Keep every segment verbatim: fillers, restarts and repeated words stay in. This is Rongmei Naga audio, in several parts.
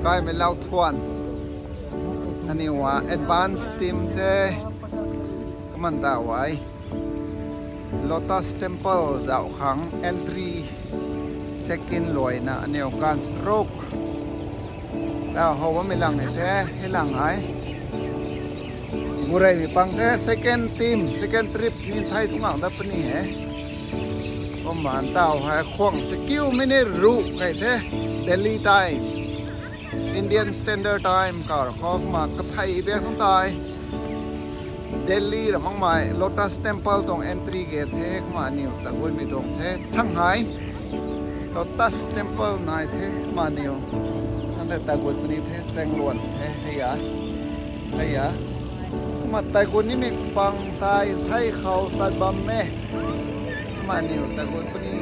Kaimei lau thuan. Aniu a advance team the. Kaman da wai. Lotus Temple zauh khang entry check-in luaina aniu kan sruk. Tau how bammei lang e the, hei lang ai. Gureymei pang the, second team, second trip ni thai tu ngang dat puni he. Kumna tau hei khwang se kiu minute ruh kai the, Delhi Times, Indian Standard Time, kar khou kumna kathei bek thang tai. Delhi ra makmei Lotus Temple tuang entry gate the, kumna aniu taguimei tuang the, Shanghai Lotus Temple nai the, kumna aniu. Ante tagut puni the, seng luan the, hei a. Hei a. Kumna tagut nimei pang tai, thei khou tat bam e. Kumna aniu tagut puni,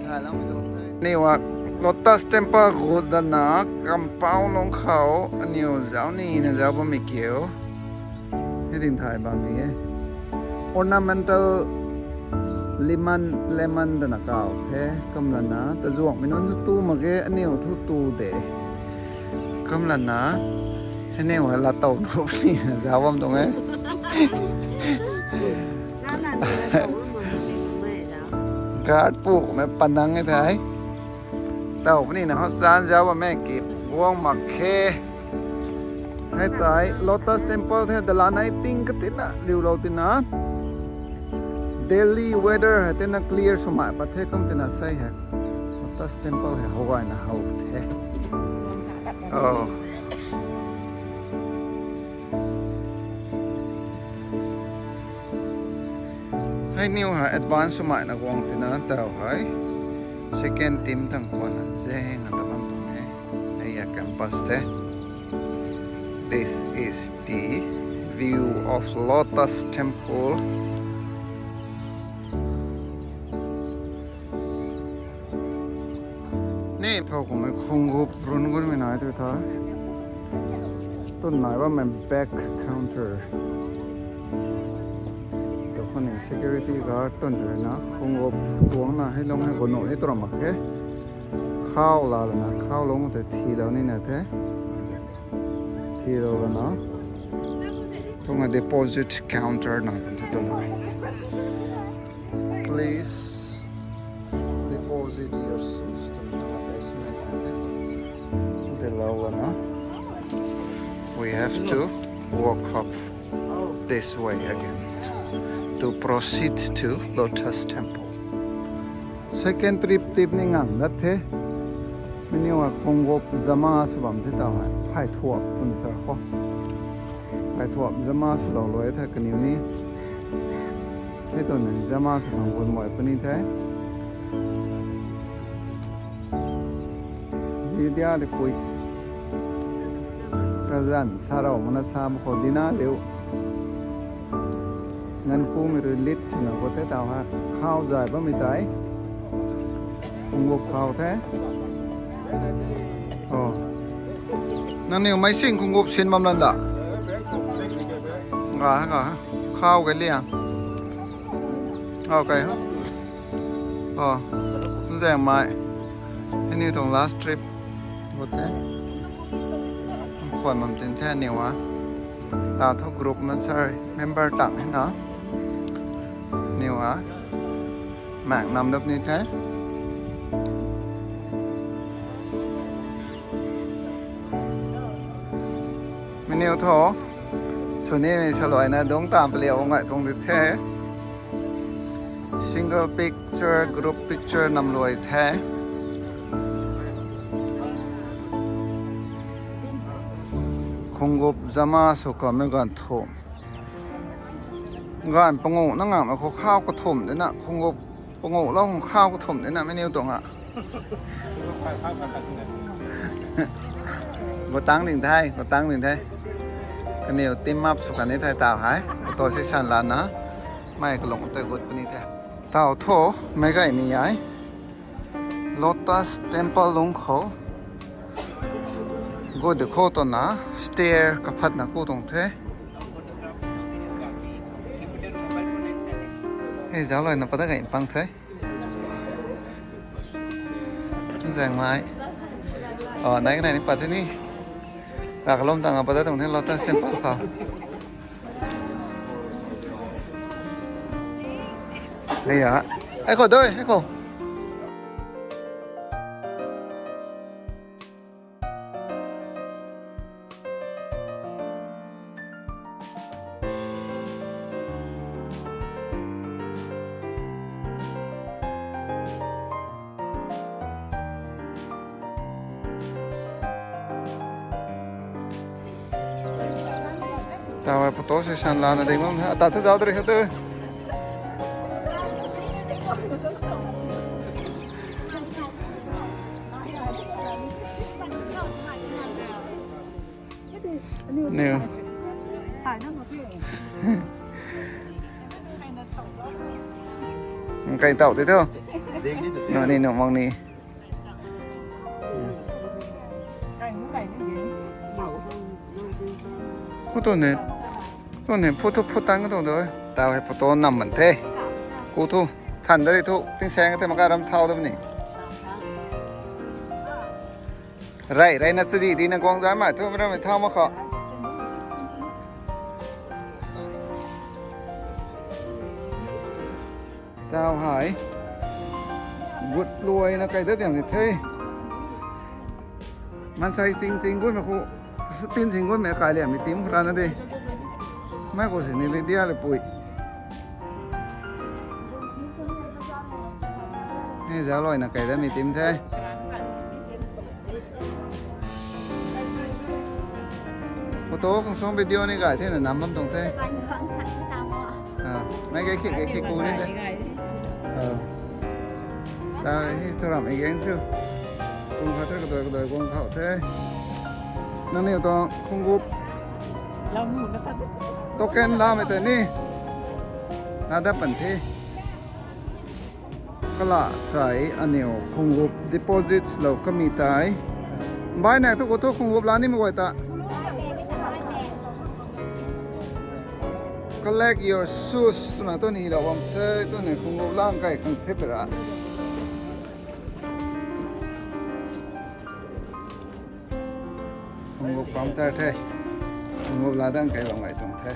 thai lang tuang the. Aniu a Lotus Temple gut dana compound lung khou aniu zauc nina zauc bammei kiu. Hei din thai bam ni e. Ornamental lemon, lemon dana kau the, kumlana, tazuangmei nunc thu tu mak ge, aniu thu tu de. Kumlana, hei aniu hei la tow nuh ni zauc bam tuang e. Guard pumei panang e thei. Tau puni na ho san zauc bam e ki guang mak khe. Hei tei Lotus Temple the, dalanei ting katina riulou tina. Delhi weather hei tina clear swmei pat the kum tina sei hei. Lotus Temple hei how gayna how the. Oh. Hei aniu hei advance swmei na guang tina tau hei. Second team tang khwan na zeng a ta bam tuang e. Hei a campus the. This is the view of Lotus Temple. Ni thow kummei khungup run gunmei nai tu tha. Tun nai bammei back counter. Tau khou ni security guard tun tu na khungup tuang na hei lung hei gunu ni tu ram mak khe. Khau la lana khau lung tei thilou ni na the. Thilou lana. Tuang a deposit counter na kan the tun na. Please deposit your shoes to the basement. Ante lau lana. We have to walk up this way again to proceed to Lotus Temple. Second trip tip ni ngang dat the. Miniu a khungup zama sw bam the tau hei. Phay thuap tun sar khou. Phay thuap zama swlou luai the kaniw ni. Hei tun ni zama sw bam gun moi puni the. Media de pui. Kazan sarou mana sa mak khou dina liu. Ngan kumei rui lit na khou the tau hei. Khau zay bammei tei. Khungup khau the. Oh. Nangniw meic sing khungup sin bam lan da. Nga, nga. Khau kaliang. Okay. Oh. Nzaeng mai. Aniu tuang last trip. Khwan bam tin the aniw a. Tau thu group man, sorry, member tang hei na. Aniw a. Mak nam dap ni the. Miniw tho. Swnimei saluaina dungc tam paliu ngai tuang di the. Single picture, group picture nam luai the. Khungup zama sw kamei ganv thumh. Ganv panguh na ngamna khou khau kathumh dina, khungup panguh lou hung khau kathumh dina miniw tuang a. Gutang ding the, gutang ding the. Kaniw team up sw kan ni the tau hei. Auto session lana. Mei kalung tei gut puni the. Tau thu, meic gaymei e. Lotus Temple lung khou. Gut de khou twna stair kaphatna ku tuang the. Hei zaucluaina pat ta gay pang the. Nzaeng mai. Oh, nai kanei ni pat the ni. Rav kalum tang a pat dat tuang the Lotus Temple khou. Hei ya. Hei khou doi, hei khou. Taw hei photo session lana ding bam the. Ata thu zauc dri khat tu. Niu. Kai tau ti thu. Nani nu mang ni. Ku tu ne, tu ne photo photo tang tu do. Taw hei photo nam man the. Ku thu than dari thu ting seng the, maka ram thau da ni. Rey rey na sidi di na guang zay mai thu, mi ramei thau mak khou. Taw hei gut luai na kai dat diang ni the. Maansei ching ching gut mei khou, satin ching gut mei kai liammei tim khou rana de. Mei khou sini le dia le pui. Hei zauc luai na kai datmei tim the. Photo khang suang video ni gay the na nam bam tuang the. Mei gay khik gay khik ku ni the. Ta hei thu ram e gang thu. Kung khat the kadoi kadoi guang khou the. Nangniw tuang khungup token lamei tei ni. Na dat pan the. Kala tei aniw khungup deposit lou kamei tei. Bai nai thu khou thu khungup la nimei guay ta. Collect your shoes twna tu ni lou bam the, tu ni khungup lang kai khang the pera. Khungup counter the. Khungup la dang kai bam ngai tuang the.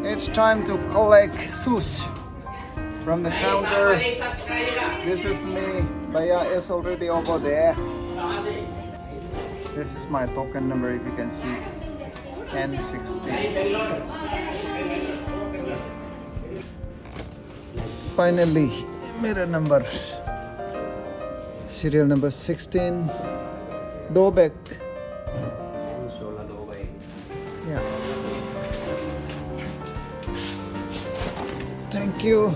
It's time to collect shoes from the counter. This is me. Bhaiya is already over there. This is my token number, if you can see. N sixteen. Finally, mirror number, serial number sixteen. Do bag. Yeah. Thank you.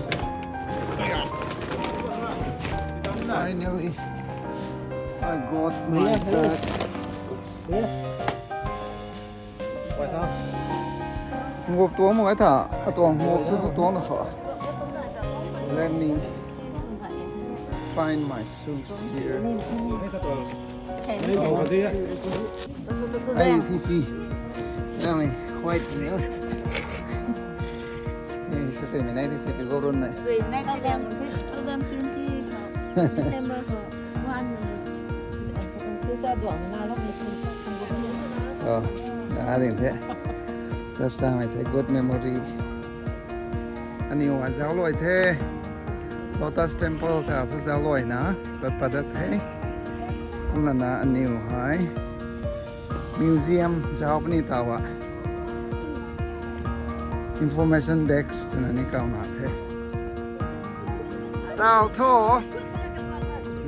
Finally, I got my bag. Ngup tuang mak e tha, atuang ngup tu tuang na tho. Let me find my shoes here. Ai, thi si. Ramei, white ni. Eh, sw sw mi nai thi si pi go run nai. Sw mi nai thi liang the, two thousand twenty December khou. Wan, sw cha duang na lo ni. Oh, na ding the. Chap cha mei the, good memory. Aniw hei zauc luai the. Lotus Temple ta sa zauc luai na tat pat dat the. Kumna na aniw hei museum zauc puni taw a. Information desk twna ni kaw na the. Taw thu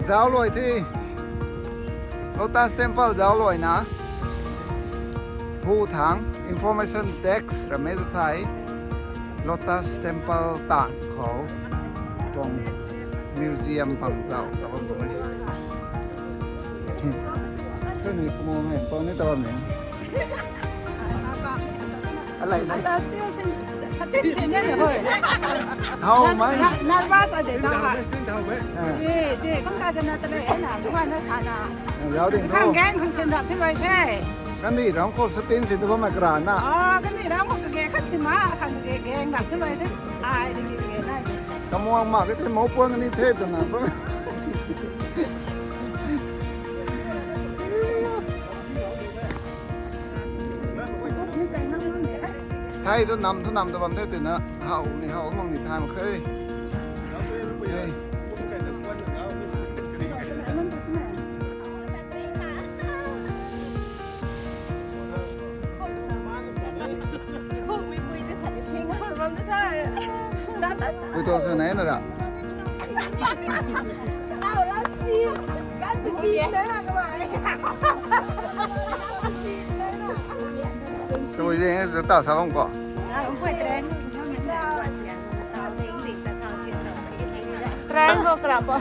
zauc luai the. Lotus Temple zauc luai na. Hu thang information desk ramei ta thei. Lotus Temple ta khou tuang museum bang zauc ta bam tuang e. Kani kumo hei pang ni ta bam ni. Alai lai. Ata still sin, satin sin na ni hoi. How mai? Nervous a de ta ha. Still how mai? Je, je, kum ta de na ta le na, kum na sa na. Zauc ding tu. Khang gang khang sin rap thi luai the. Kandih ram khou satin sin tu bam mai kara na. Ah, kandih ram khou kage khat si ma, khang kage gang rap thi luai the. Ai, ding kage na. Kamuang ma ke the, mau puang ni the tu na. Bam. Thai thu nam thu nam ta bam the twna hau ni hau mang ni tham khe. Hey. Pui tuang sw nai na ra. Sui zing e, zata sa bam ko. Train ko kra po.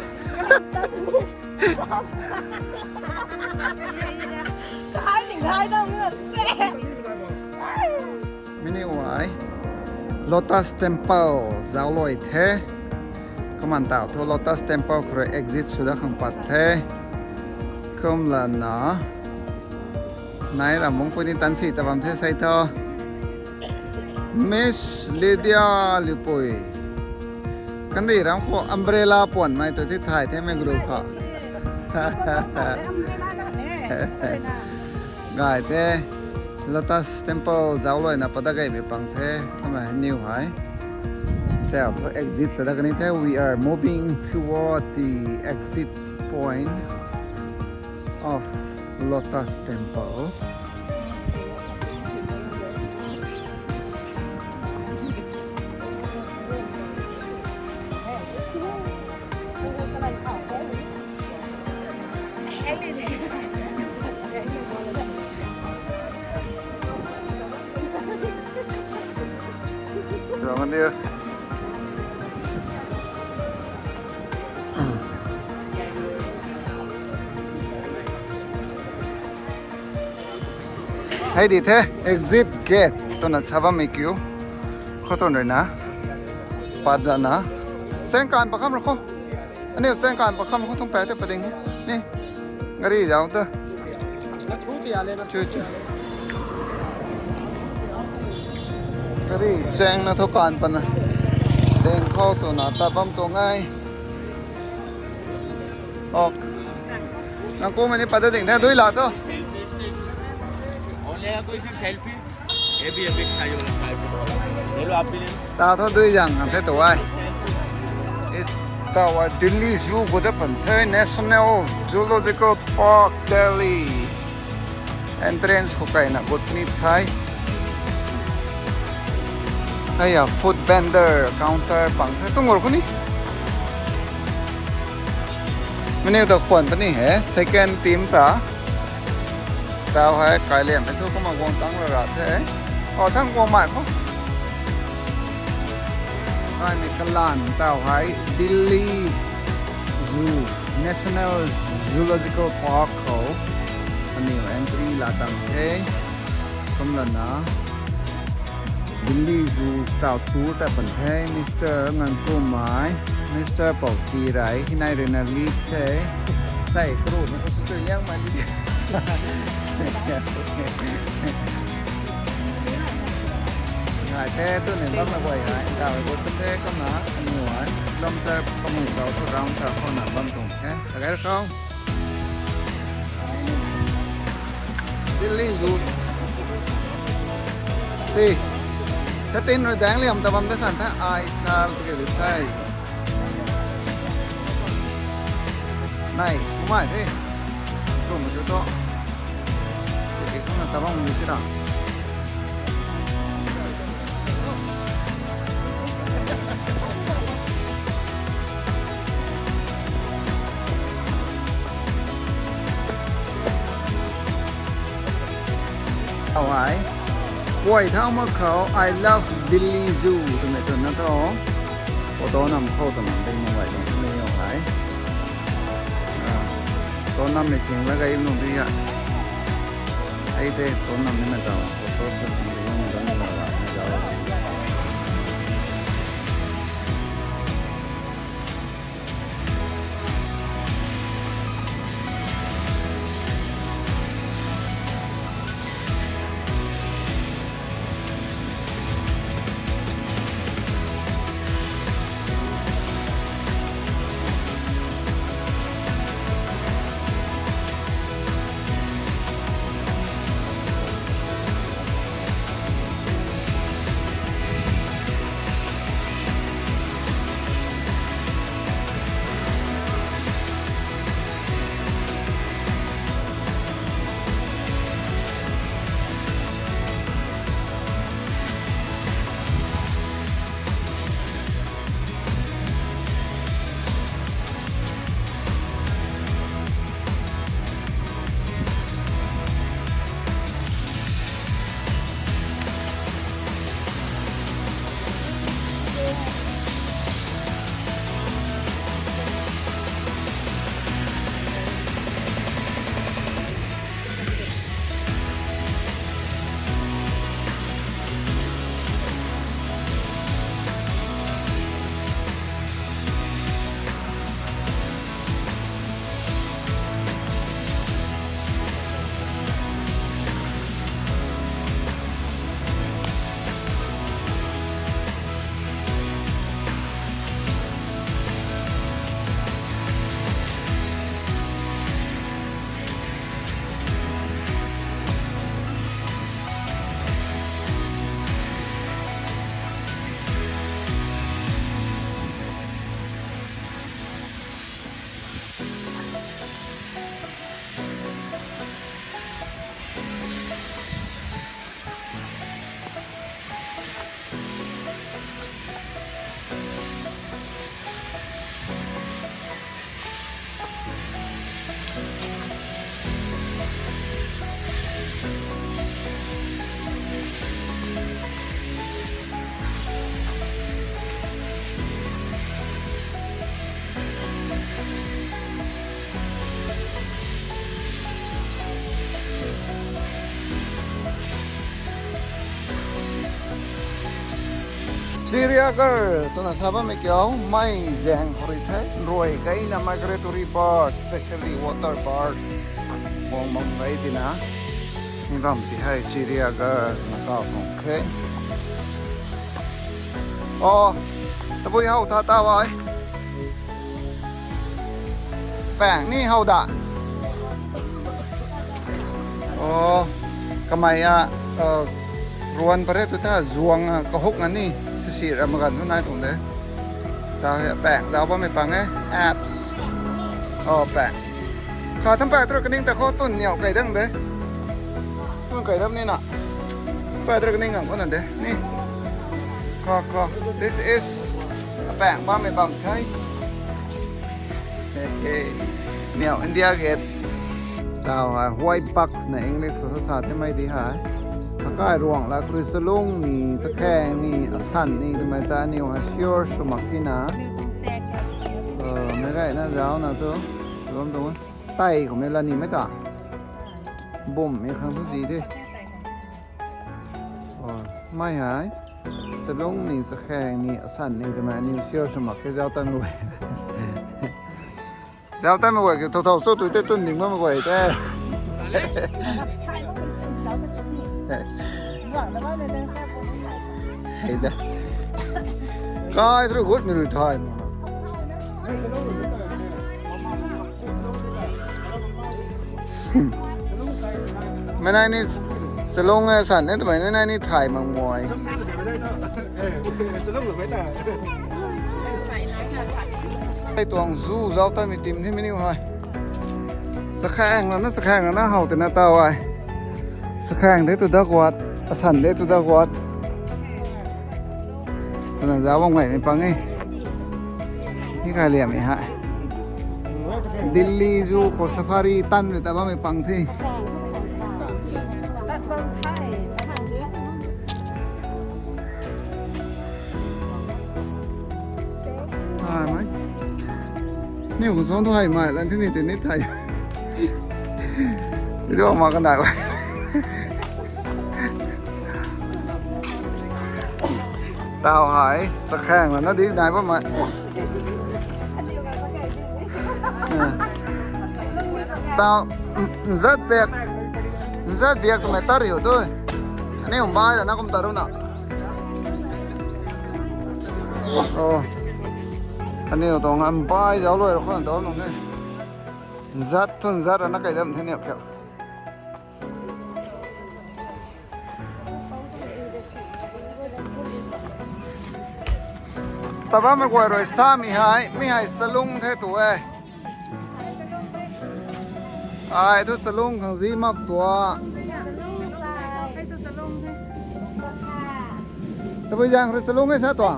Mi ni uai Lotus Temple zauc luai the. Kumna tau thu Lotus Temple khou rui exit sw dat khang pat the. Kumlana nai ram mungpui ni tan si ta bam the sei tho. Miss Lydia Liupui. Kandih ram khou umbrella puanmei tu thi thay the mei group khou. Gay the, Lotus Temple zauc luaina padat gay bi pang the, kumna niw hei. Tau thu exit ta dat kani the, we are moving toward the exit point of Lotus Temple. Hei di the, exit gate twna sa bammei kiu. Khou tun ruina pat lana, sengkan pakham ra khou. Aniu sengkan pakham khou thung pat the pading ni. Gari zauc tu. Chu chu. Gari chengna thu kan pana. Ding khou twna tat bam tuang e. Ok. Nang kumna ni pat ding the, dui la tu. Ta thu dui zang kan the tu ai. It's tau ai Delhi Zoo khou ta pan the, National Zoological Park, Delhi. Entrance khou kaina gut ni thai. Aya, food vendor counter pang the. Tung ur khou ni. Menu ta khwan pani he. Second team ta. Tau hei kai liammei thu kumna guang tang ra ra the. O, thang guang mai khou. Kaimei kalan tau hei Delhi Zoo, National Zoological Park khou. Aniu entry la tang the. Kumlana Delhi Zoo tau tour ta pan the, Mister Ngankumei, Mister Poutirei, hinai ruina lead the. Sai kru na ko su tu yang mai lead. Ngai the tu ni bam na guay hai, tau rui gut the kumna, aniu hai, kilometer pangu tau tu round ta khou na bam tuang the. Agar kau. Delhi Zoo. Si. Satin rui daeng liam ta bam ta san tha ai sal pake rui thai. Nai, sumai the. Sumai tu to. Ticket khang na tabang ni sira. How ai? Kuay thau mak khou, I love Delhi Zoo twmei twna tho. Photo nam khou twna ding mung gay tuang twmei how ai. Ah, photo nam mei thing la gay nung di ya. Ai te photo nam ni na tau. Photo shoot ni na tau. Chiria gar twna sa bammei kiu, mei zaeng khou rui the, nruai gayna migratory birds, specially water birds guang bam gay tina, mi bam ti hei chiria gar twna kaw tuang the. O, tabui how tha ta ai. Paeng ni how da. O, kamei a, ruan pare tu tha zuang a kahuk a ni, sisi ra maganv tu nai tuang de. Ta hei paeng zauc bammei pang e, apps. O, paeng. Kha tham paeng tu ra kaning ta khou tun niw kai dang de. Tun kai dam ni na. Paeng tu ra kaning ngang khou na de ni. Kha kha. This is a paeng bammei bam the. Niw India Gate. Tau hei white bucks na English khou sa the mei di hei. Akai ruang la khrui chalung ni, chakhaeng ni, asan ni twmei ta aniw hei sure sw mak ki na. Meic gayna zaucna tu, bam tuang tei khoumei la nimei ta. Bummei khang tu zi de. Mei hei chalung ni, chakhaeng ni, asan ni twmei aniw sure sw mak ke zauc tamei guay. Zauc tamei guay kiu thow thow cho tu tei tun ding bammei guay te. Hei de. Kai thu gutmei rui thay ma. Mei nai ni chalung e san e twmei mei nai ni thay mak mei. Hei tuang zu zauc tamei tim the mei niw hei. Chakhaeng lana, chakhaeng lana how tina tau ai. Chakhaeng de tu dak guat, asan de tu dak guat. Twna zauc bam gaymei pang e. Ni kai liammei hei. Delhi zu khou safari tanmei ta bammei pang the. Ni khou zauc tu hei mei lan the ni tei ni thei. Video ma kan dai. Tau hei chakhaeng lana di nai bammei. Tau, nzat biak, nzat biak twmei tat ri ho tu. Aniw mbai rana kum ta runa. O, aniw tuang mbai zauc luai ra khou na tau nung the. Nzat thu nzat rana kai dam the niw kiu. Ta bammei guay rui samei hei, mi hei chalung the tu e. Ai thu chalung khang zi mak tua. Tabui zaeng rui chalung e sa tua.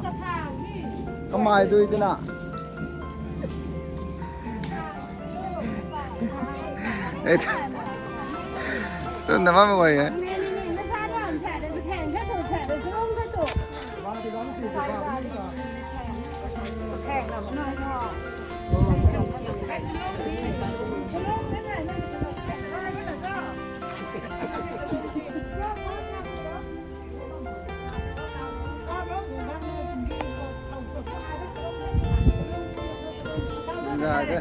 Kamei dui tina. Tun na bammei guay e. Ga de.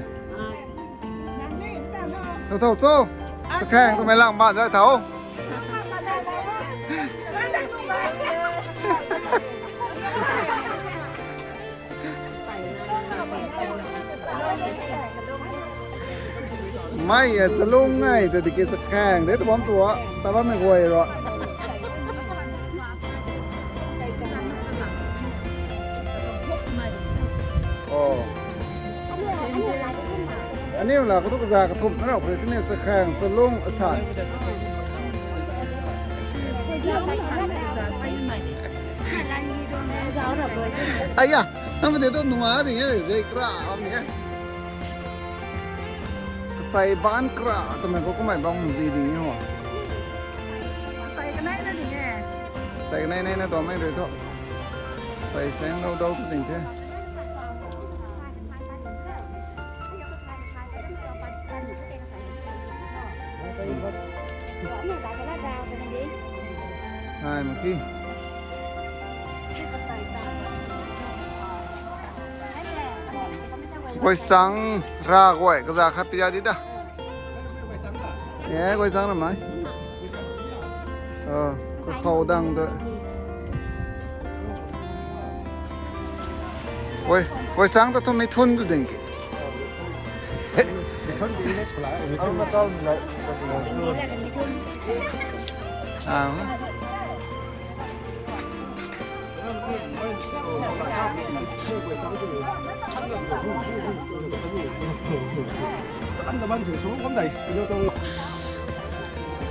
Thow thow cho. Chakhaeng twmei lang ma zai thau. Mei e chalung e, ta tiki chakhaeng de tu bam tua, ta bammei guay ro. O. Aniw la katu kaza kathumh na rau puni tini chakhaeng, chalung, asan. Aya, nang mei de tu nunga ding e, zei kra am ni e. Kasei ban kra twmei khou kummei bam zi ding e ho. Kasei kanei na ding e. Kasei kanei nei na tuamei rui thu. Kasei seng lou dou tu ding the. Hai, mak ki. Guay chang ra guay kaza khat pia di da. Eh, guay chang ra mai. Oh, kakhou dang da. Guay, guay chang ta thu mi thun tu ding ki. Ah.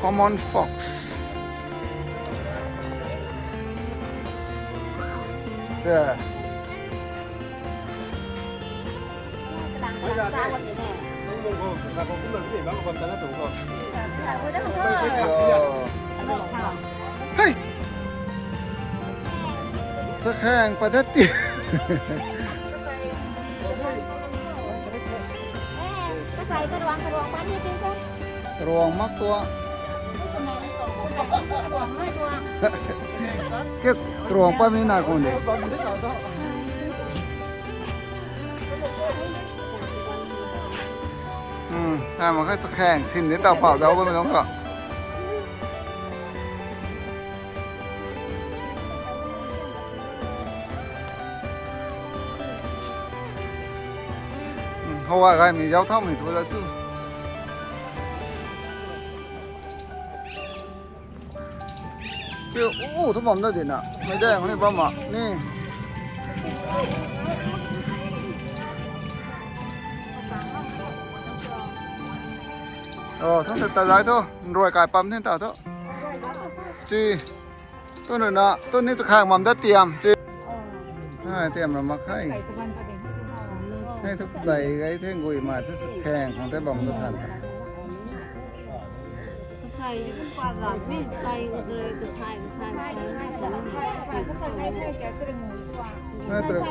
Common fox. Chà. Hey! Chakhang padat ti. Ruang mak tua. Kis ruang pa mi na kong de. Hmm, hai mak kha chakhang sin de tau pau zau ko mi nong ko. Hmm, hawa gai mi zau thau mi tu la chu. Kiu, u, u, thu bam da di na. Mei dang ni bam ma ni. Oh, thang ta zai thu, nrui kai pam ni ta thu. Chi. Tu nu na, tu ni tu khang bam da tiam. Chi. Hai, tiam ra mak hai. Hai, thu zai gai the gui ma, thu khang khang the bam da san. Kasai di kum pat ram e, sai ka dre, kasai, kasai, kasai, kasai.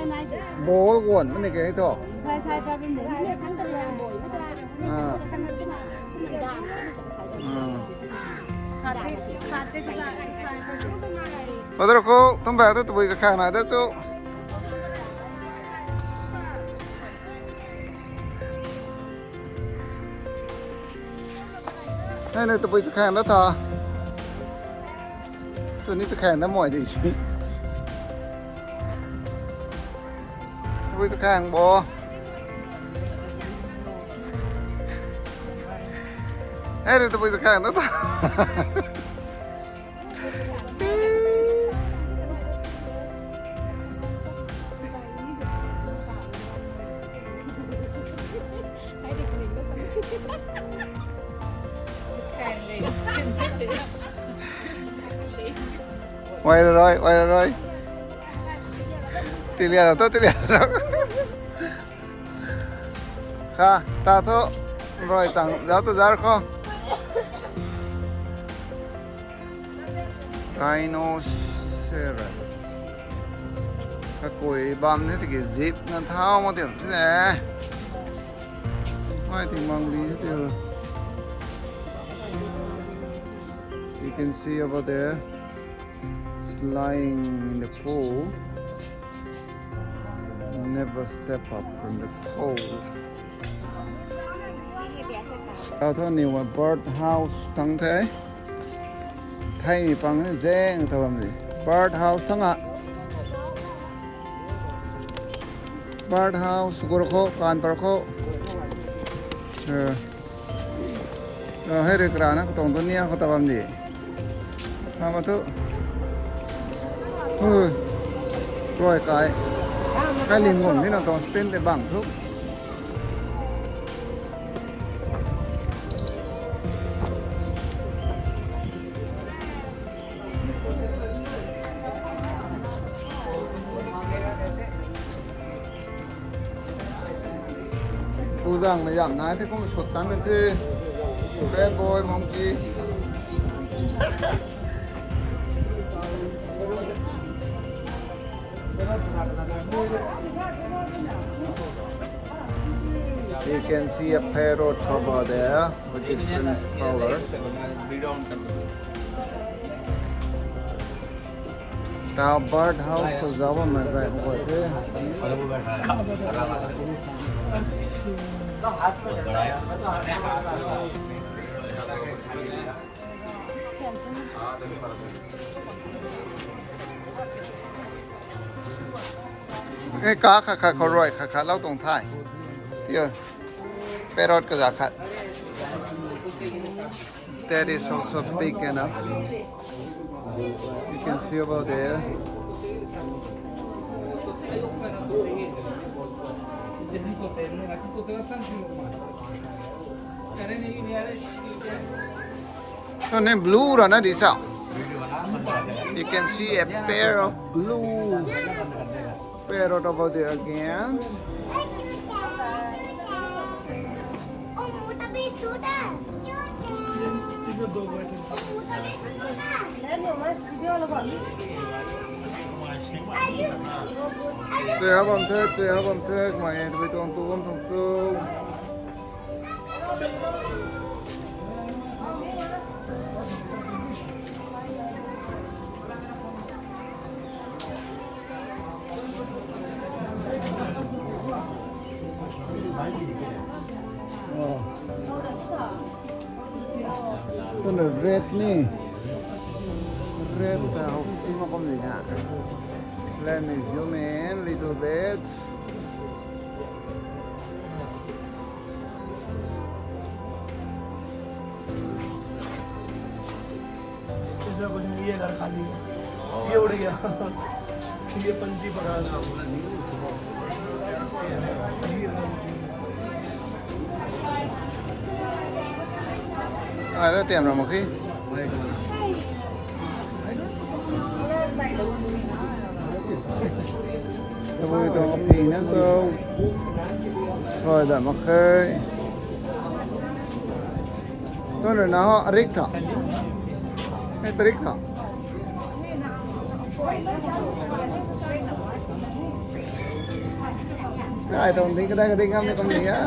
Ball guan mani ke to. Sai, sai, pa bin de. Ah. Ah. Khate, khate, kasai, sai. Padar ko, tum ba tu tabui chakhang na da chu. Hei, nui tabui chakhang da tha. Tu ni chakhang da moi di si. Tabui chakhang bo. Hei, nui tabui chakhang da tha. Uai rui, uai rui. Tilia tu, tilia tu. Kha, ta thu, rui tang, zau tu zar kho. Rhinoceros. Kakui bam ni tiki jeep na thau ma tiam si ne. Mai ting mang di si tiu. You can see over there, it's lying in the pool. Never step up from the pole. Tau tho ni wa bird house thang the. Thei ni pang ni zeng tho bam ni. Bird house thang a. Bird house gur kho, kan par kho. Eh. Lo, hei rui karana katong tu nia kho ta bam di. Hama tu. Hui. Rui kai. Kai lim gum ni na tong stand te bang thu. Tuzang mei zam nai the kum sut tan kan the. Bad boy monkey. You can see a parrot over there with different colors. Tau bird house khou zauc bammei gay khou the. Eh, ka khat khat khou rui khat khat lou tuang the. Tio. Parrot kaza khat. That is also big enough. You can see over there. Tw ni blue rana di sa. You can see a pair of blue parrot over there again. Tei ha bam the, tei ha bam the, mai e, tei tuang tu bam tuang tu. Tuna red ni. Red ta hou si ma kum ni ha. Let me zoom in little bit. ये घर खाली है। ये उड़ गया। ये पंछी पकड़ा। Ai da tiam ra mak khe. Tabui tuang aphi na tu. Soi da mak khe. Tun rui na ho, arik tha. Hei tarik tha. Ai tuang ding kadai kadai ngam na kum ni a.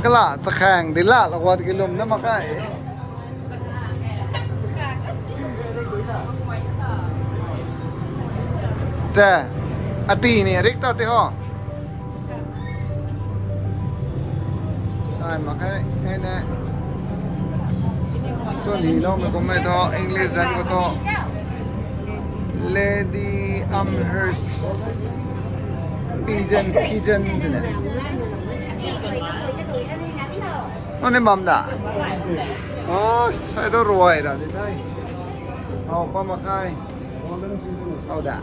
Kala chakhang di la la wat ki lum na mak khe. Che, ati ni arik ta ti ho. Ai mak khe, ai ne. Tun hi lou mei kum mei thu, English zan khou thu Lady Amherst Pigeon, Pigeon ti ne. Nang ni bam da? Oh, sai tu ruai ra di thei. Hau pa mak khe. Hau da.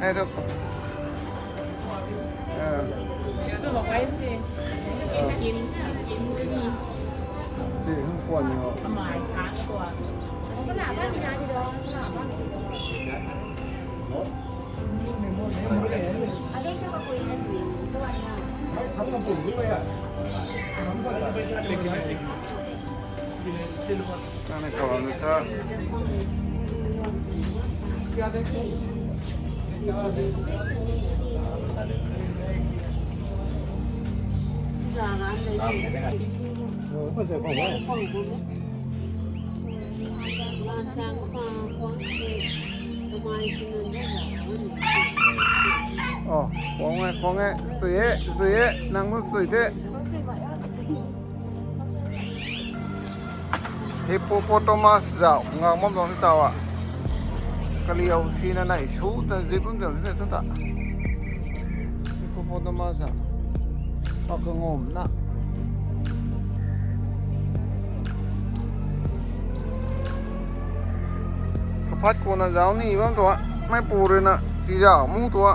Hei tu. Ah. Kin, kin, kin ni. Ti hung kuan ni ho. Amai sa kuan. Tana kalam na tha. Oh, khwang e, khwang e. Sui e, sui e. Nang nu sui the. Hippopotamus zauh ngak mam zang si taw a. Kaliau sina nai su ta zip bam zang si ta ta. Hippopotamus a. Pa kangam na. Kaphat kuna zauh ni bam tua. Mei pu rui na ti zauh mu tua.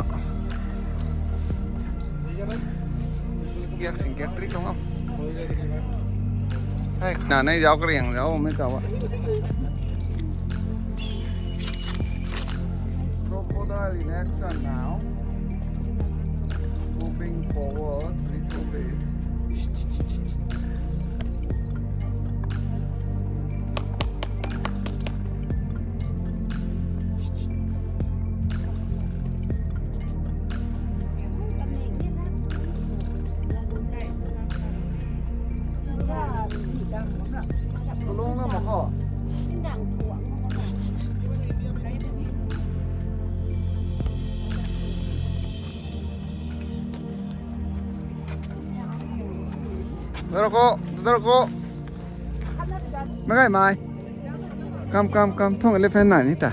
Giak sing giak trik kang o. Hei, na nei zauh kariang zauh mei kau a. Crocodile in action now. Moving forward little bit. Kalung na ma kho. Daro ko, daro ko. Magai mai. Come, come, come. Thong elephant nai ni ta.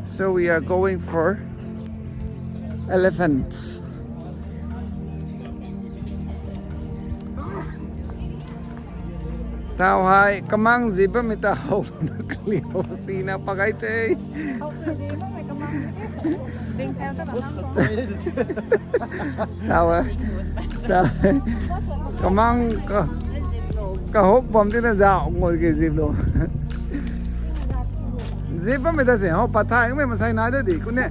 So we are going for elephants. Tau hei kamang zip bammei ta how na kaliu sina pagai te. Tau hei. Tau hei. Kamang ka, kahok bam tina zau ngoi ke zip lo. Zip bammei ta se, how pathai kamei masai nai da di kune.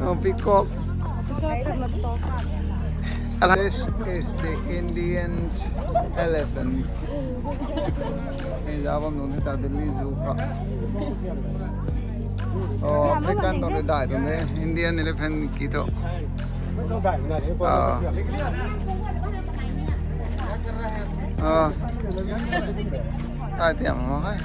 Oh, peacock. This is the Indian elephant. Hei zau bam nung ni ta Delhi Zoo kha. Oh, African tuang ri dai tuang de, Indian elephant ki thu. Ah. Ah. Tai tiam mo hai.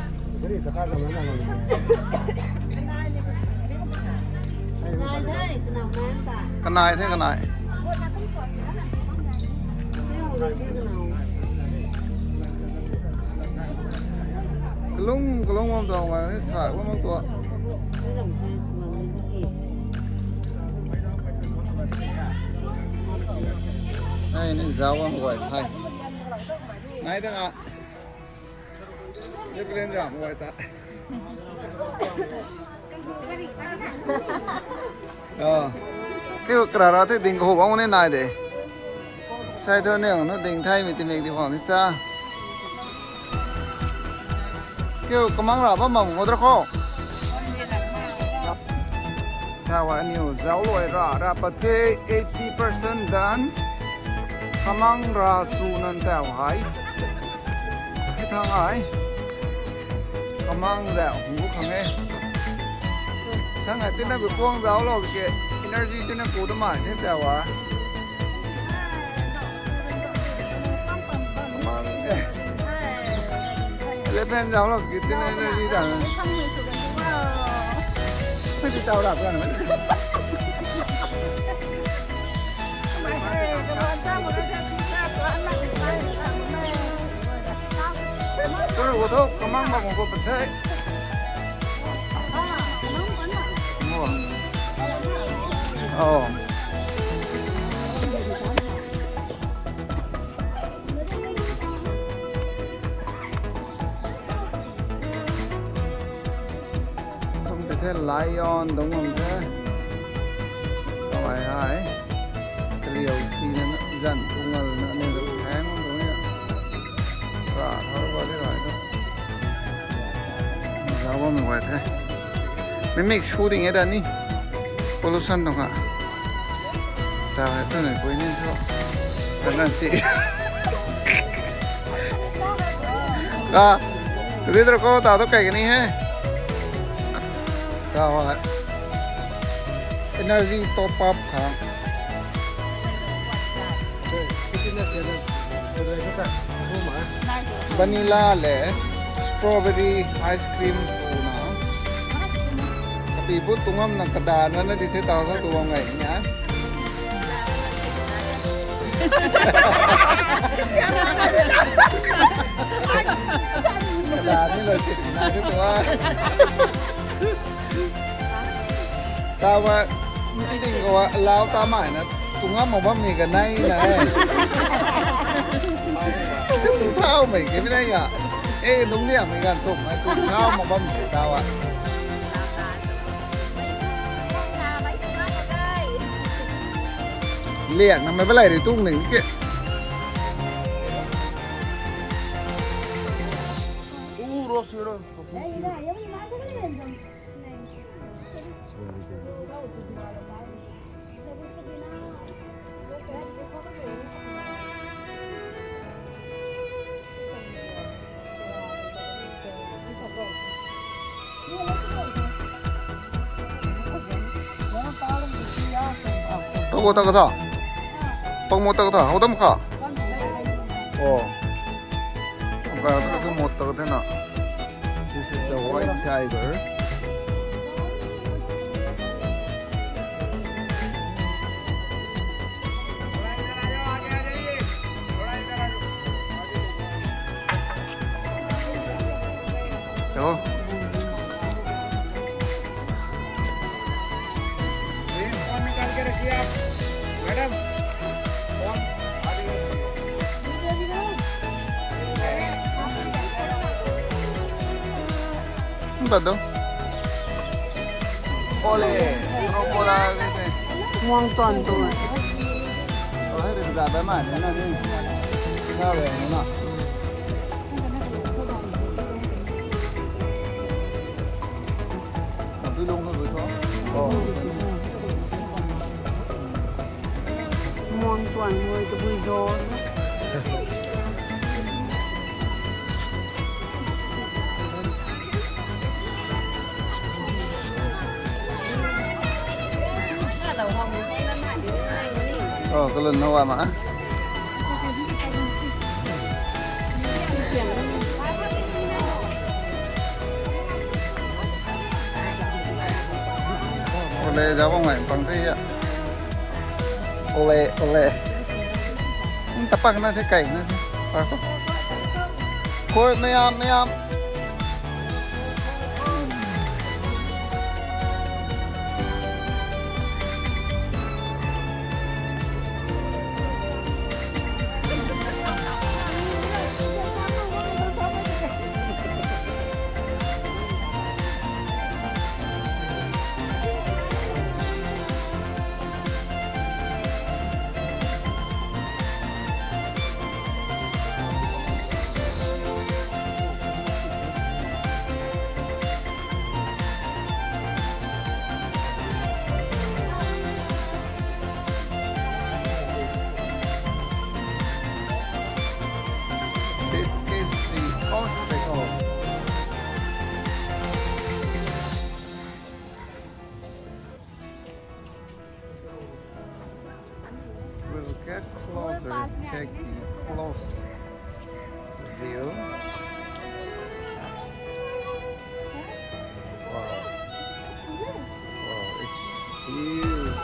Kanai the, kanai. Kalung, kalung bam tuang ma ni sa bam tuang. Ai ni zau bam guay thai. Nai ta nga. Ye plan jam guay ta. Oh. Kiu kara ra the ding kahou bam ni nai de. Sai thu ni nu ding thai mi ti mek di khang ni cha. Kiu kamang ra bam bam mo dra kho. Tau hei aniu zau luai ra, ra pat the eighty percent done. Kamang ra su nan tau hei. Hei thang ai. Kamang zau hung gu khang e. Thang ai tina bi kuang zau lo ke energy tina ku da mai the tau a. Kamang e. Elephant zau lo ki tina energy da. Hei ti tau ra kan. Turu ko thu kamang bam ko pat the. Oh. Kum ti the lion dungc bam the. Kamei hei. Kaliu tina zan tungal na ni lu hang lu ni. Ra thau ba di rai tu. Zau bam guay the. Mimik shooting e da ni. Pollution tuang ha. Tau hei tu ni pui ni thu. Kan kan si. Ka. Tui tara ko tau tu kai kani he. Tau hei. Energy top up khang. Vanilla le strawberry ice cream puna. Tapi bu tungam na kada na na di the tau sa tuang ngai ni a. Kada ni lo si na di tuang. Tau ma, ting ko lau ta mai na, tungam mo bam ni ka nai na e. Tu thau mai ke mi nai ya. E, dung diang mi gan thum na, tu thau mo bam ni tau a. Liak na mai balai ri tung ning ke. Toko toko tho. Pangmo toko tho. Hou dam kha. Oh. Ang ka tu mot tak the na. This is the white tiger. Hello. Phone निकाल के रखिए आप, madam. Phone। Bado. Ole, crocodile te. Muang tuan tu. Oh, hai ri za ba ma na ni. Sa le na. Kapi lung ho tho. Oh. Muang tuan ngoi tabui do. Oh, kalun na wa ma. Ole, jabang mai pang the ya. Ole, ole. Tapak na the, kai na the. Koi, mayam, mayam. This is the obstacle. We'll get closer, take the close view. Wow. Wow, it's huge.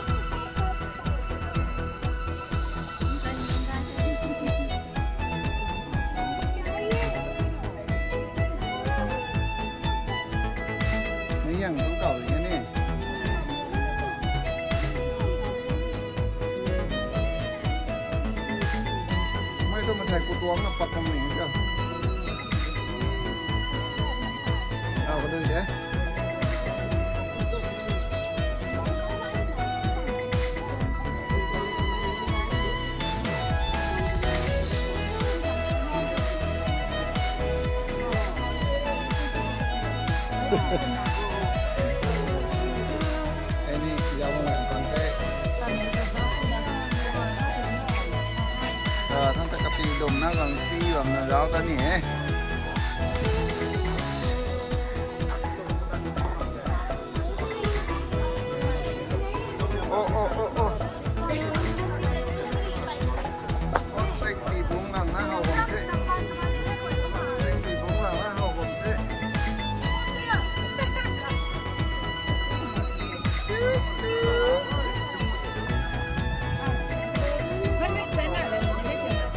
Mei yang tang kau ni. Mei tu mathai ku tuang na pat kam ni ka. Au, ka dui de. Any yawang lang kang te. Ah, tang ta kapi dum na gang si bam na zau ta ni e. Oh, oh, oh, oh. Ostrich pi bung lang na how bam the. Ostrich pi bung lang na how bam the.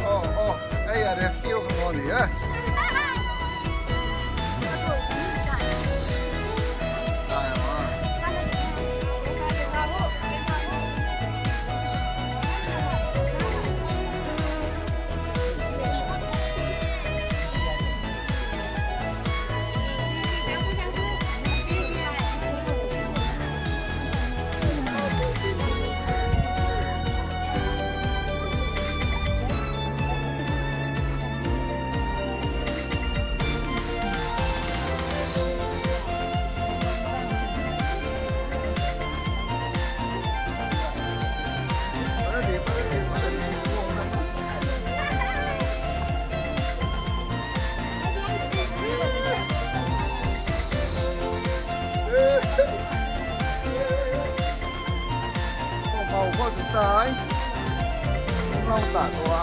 Oh, oh. Hey, ya rescue kang ni ya. Kau kau kau tu tai. Kau ta tu a.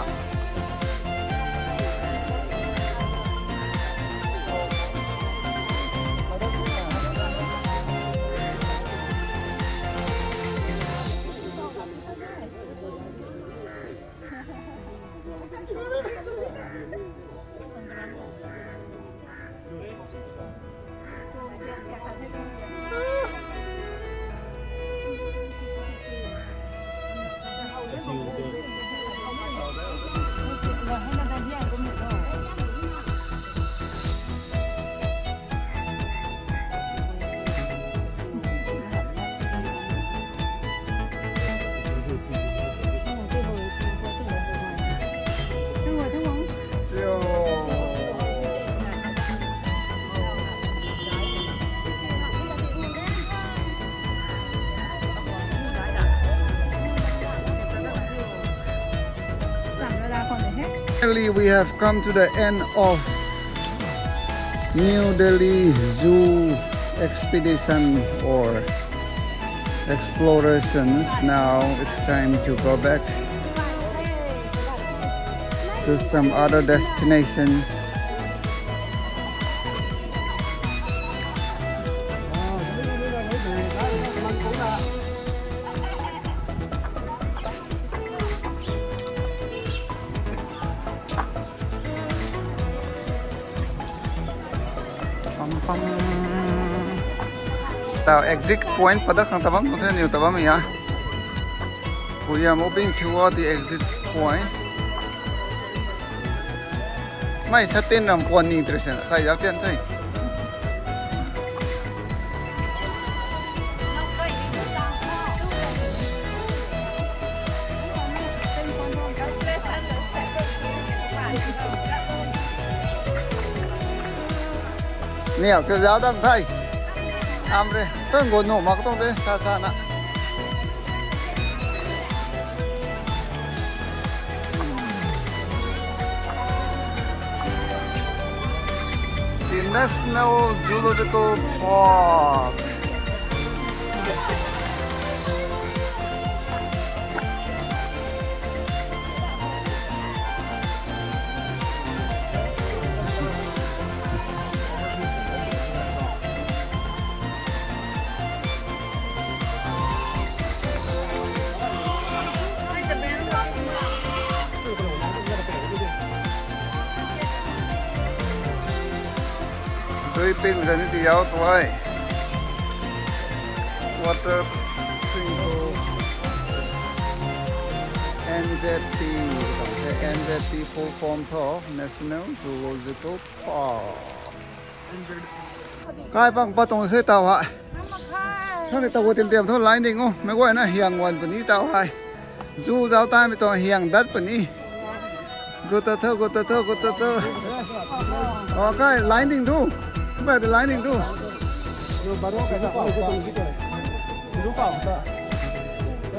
Finally, we have come to the end of New Delhi Zoo expedition or explorations. Now it's time to go back to some other destinations. Pam pam. Tau exit point padak khang tabam tuang the, niw tabam ya. Puyam obing thiwa the exit point. Mei sa tin ram puan ni tris na sai zau tian the. Niw kiu zau dang the. Am re, tang go nu mak tuang de, sa sa na. The National Zoological Park. Dui pin zani ti yau tuai. Water sprinkle. N Z P. N Z P full form tho, National Zoological Park. Kai pang pa tuang se tau ha. Sang ni tau tim tim tho line ding o. Mei guay na hiang wan puni tau hai. Zu zau tai mi tuang hiang dat puni. Gu ta tho, gu ta tho, gu ta tho. O kai line ding thu. Kai ta line ding thu.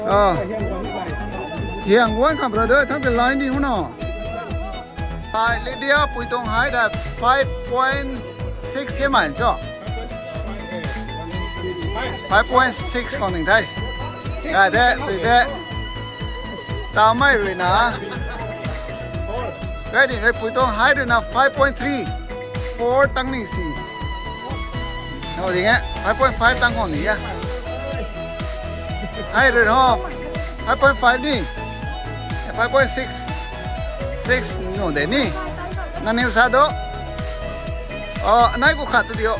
Ah. Hiang wan kam ra de, thang te line ding ho na. Ai, Lydia pui tuang height ta five point six ke mai cho. Five point six kong ding thai. Ai de, chui de. Tau mai rui na. Kai ding rui pui tuang height rui na five point three. Four tang ni si. Ho ding e, five point five tang kong ni ya. Ai rui ho. Five point five ni. Five point six. Six nu de ni. Nangniw sa do. O, nai ku khat tu dio.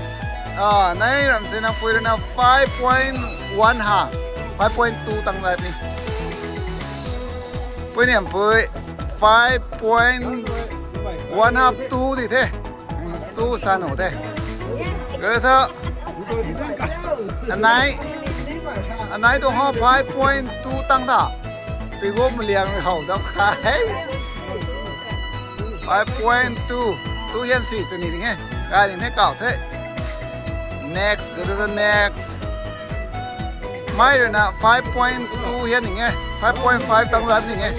A, nai ram se nang pui rui na five point one ha. Five point two tang zai ni. Pui niam pui five point one half two di the. Two sa nu the. Kata tho. Anai. Anai tu ho five point two tang ta. Pi gu mliang hou dam kha he. Five point two. Two hian si tu ni ding he. Kai ding the kau the. Next, go to the next. Mai rui na five point two hian ding e. Five point five tang zat ding e.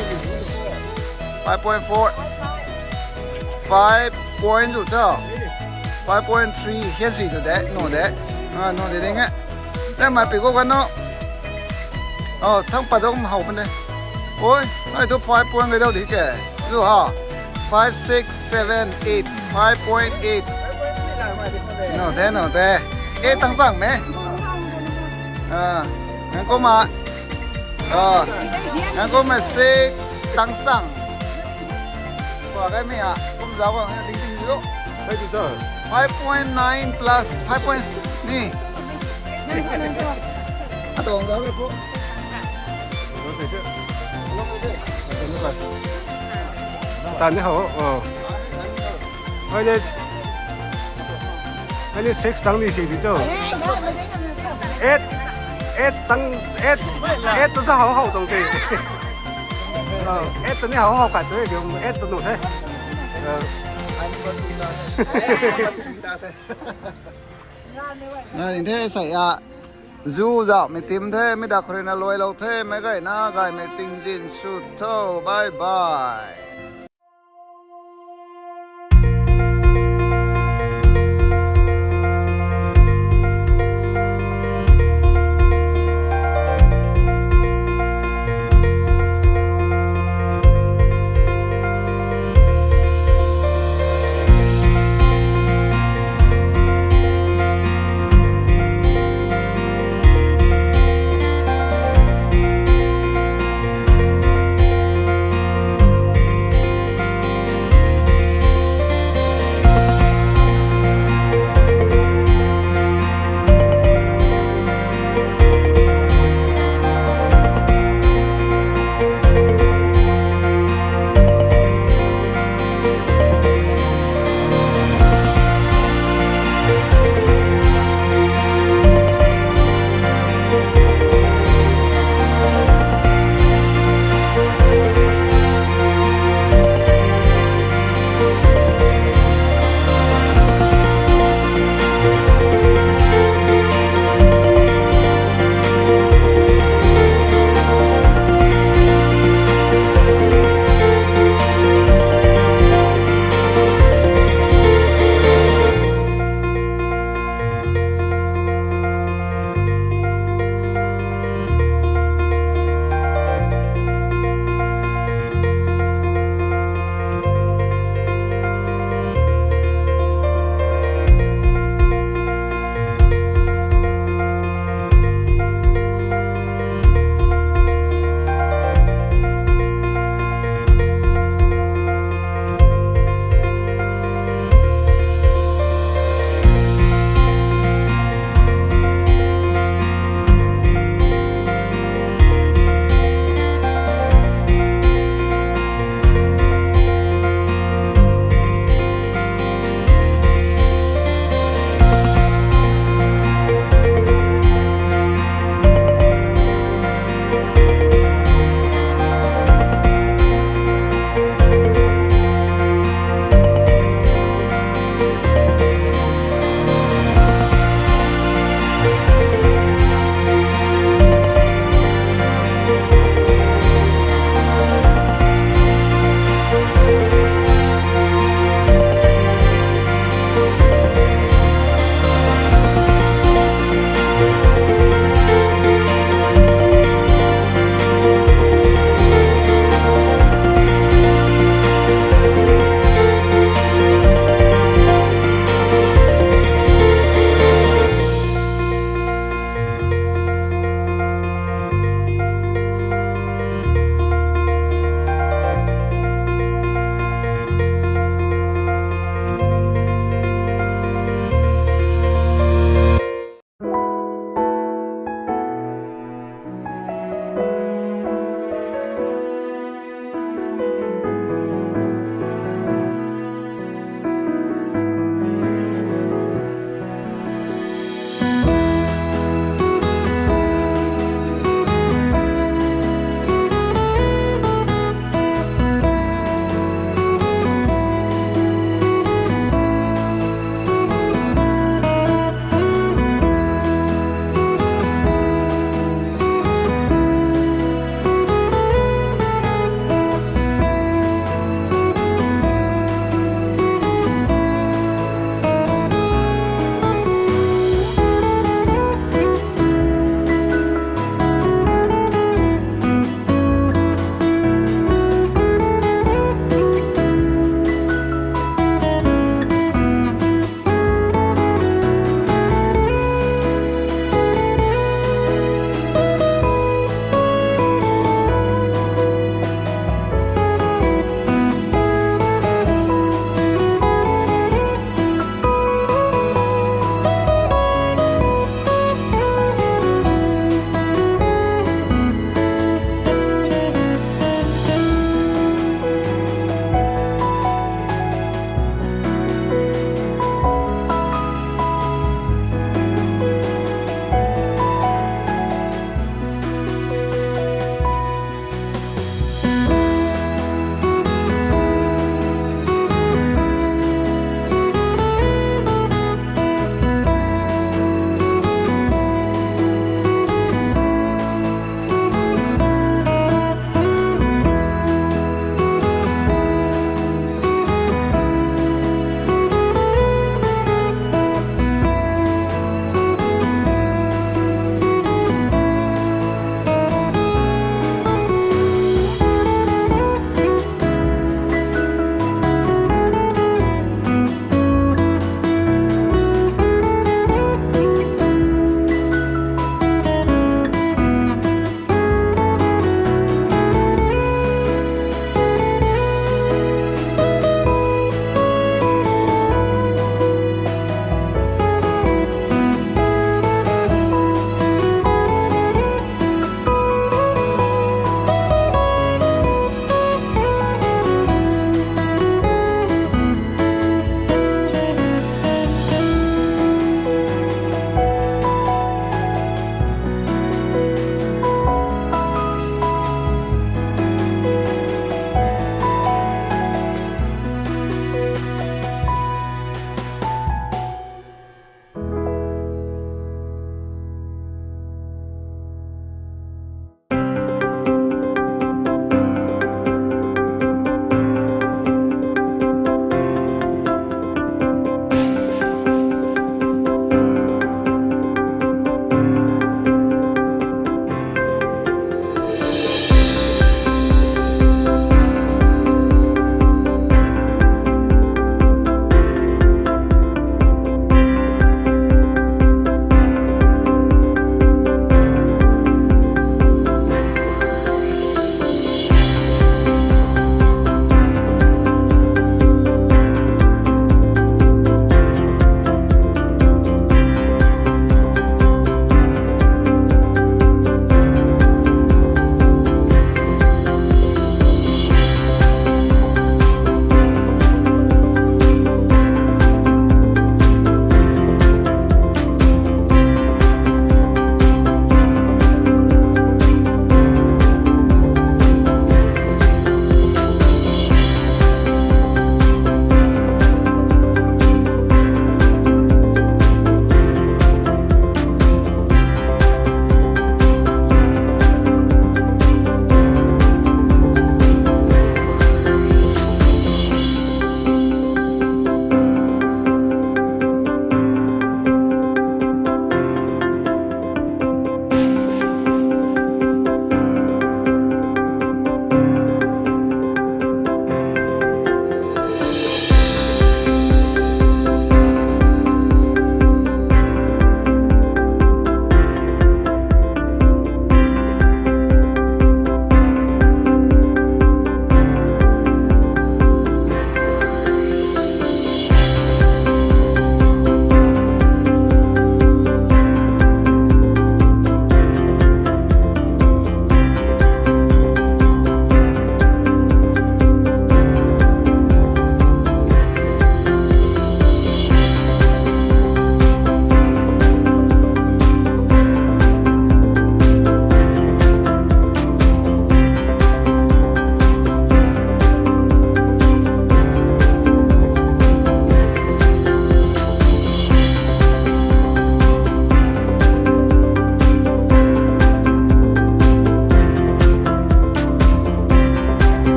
Five point four. Five point two cho. Five point three hian si tu de, no de. A, no de ding e. Te mai pi gu kan no. O, thang pa dong hou pan de. Oi, ai tu five point kai dau di ke. Zu ha. Five, six, seven, eight. Five point eight. No de, no de. Eight tang chang me. A, nang kum a. A, nang kum a six tang chang. Kwa kai mi a. Kum zau kwa ding ding yo. Kai tu cho. Five point nine plus five point ni. Atong zau ko. Tan ni hou, o. Ai ni, ai ni six tang ni si di cho. Eight, eight tang, eight, eight tu ta hou hou tang te. O, eight tu ni hou hou khat tu, eight tu nu the. O. Nai ding the sai a. Zu zau mi tim the, mi dak khou rui na luai lou the, mei gay na gaymei tingzin sw tho, bye bye.